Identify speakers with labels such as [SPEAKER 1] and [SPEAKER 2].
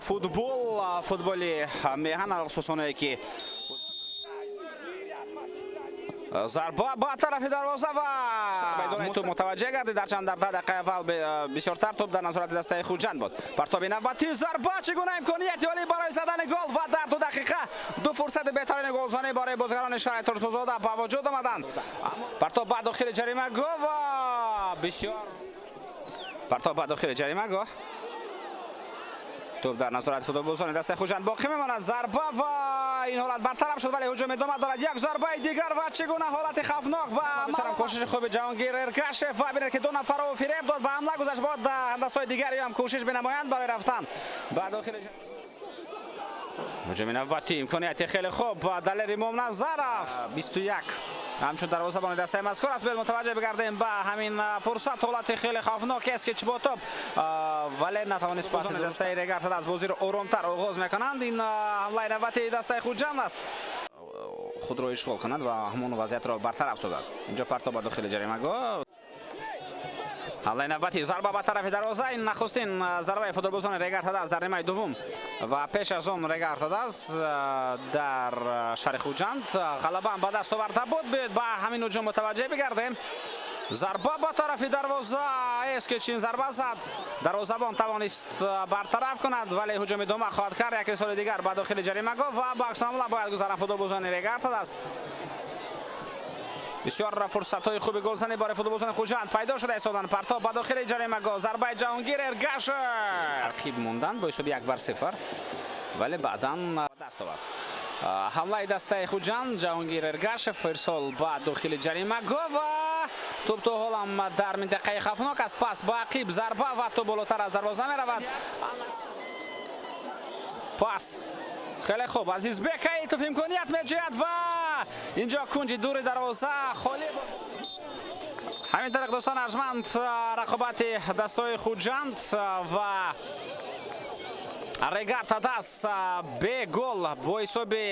[SPEAKER 1] Футбол, футболи меҳан, алхусусоное ки зарба ба тарафи дарвоза ва тӯб мутаваҷҷеҳ гардид. Ҳарчанд дар 10 дақиқаи аввал бисёртар тӯб дар назорати дастаи Хуҷанд буд. Партоби навбатӣ, зарба, чӣ гуна имконияти олӣ барои задани гол! Ва дар 2 дақиқа ду фурсати беҳтарини голзанӣ барои бозигарони шаҳри Турсунзода ба вуҷуд омаданд. Партоб ба дохили ҷаримагоҳ ва бисёр партоб ба дохили ҷаримагоҳ, тӯб дар назорати футболбозони дастаи Хуҷанд боқӣ мемонад. Зарба ва ин ҳолат бартараф шуд, вале ҳуҷум идома дорад. Як зарбаи дигар ва чӣ гуна ҳолати хавфнок ба сарам! Кӯшиши хуби Ҷаҳонгир Эргашев ва бинед, ки ду нафарро фиреб дод, ба ҳамла гузашт. Бод дастҳои дигари ҳам кӯшиш менамоянд барои рафтан ба дохили. Ҳуҷуми навбатӣ, имконияти хеле хуб, Далер Имомназаров, 21, ҳамчун дарвозабони дастаи мазкур аст. Биёед, мутаваҷҷеҳ бигардем ба ҳамин фурсат. Ҳолати хеле хавфнок аст, ки бо тӯб, вале натавонист паси. Дастаи Регар-ТадАЗ бозиро оромтар оғоз мекунанд. Ин ҳамлаи навбатии дастаи Хуҷанд аст, худро ишғол кунад ва ҳамон вазъиятро бартараф созад. Инҷо партоб ба дохили ҷаримагоҳ, ҳамлаи навбатӣ, зарба ба тарафи дарвоза. Ин нахустин зарбаи футболбозони Регар-ТадАЗ дар нимаи дуввум ва пеш аз он Регар-ТадАЗ дар шаҳри Хуҷанд ғалабаам ба даст оварда буд. Биёед, ба ҳамин ҳуҷум мутаваҷҷеҳ бигардем. Зарба ба тарафи дарвоза эст, ки чин зарба зад, дарвозабон тавонист бартараф кунад, вале ҳуҷум идома хоҳад кард. Як ирсоли дигар ба дохили ҷаримагоҳ ва ба аксҳамла бояд гузаранд футболбозони Регар-ТадАЗ. Бисёр фурсатҳои хуби голзанӣ барои футболбозони Хуҷанд пайдо шуда истоданд. Партоб ба дохили ҷаримагоҳ, зарбаи Ҷаҳонгир Эргашев. Ақиб мондан бо ҳисоби 1-0, вале баъдан даст овард. Ҳамлаи дастаи Хуҷанд, Ҷаҳонгир Эргашев, ирсол ба дохили ҷаримагоҳ ва тӯб то ҳолам дар минтақаи хавфнок аст. Пас ба ақиб, зарба ва тӯб болотар аз дарвоза меравад. Пас хеле хуб, Азизбек Аитов имконият меҷӯяд ва инҷо кунҷи дури дарвоза холӣ. Ҳамин тариқ, дӯстон арҷманд, рақобати дастҳои Хуҷанд ва Регар-ТадАЗ бе гол бо ҳисоби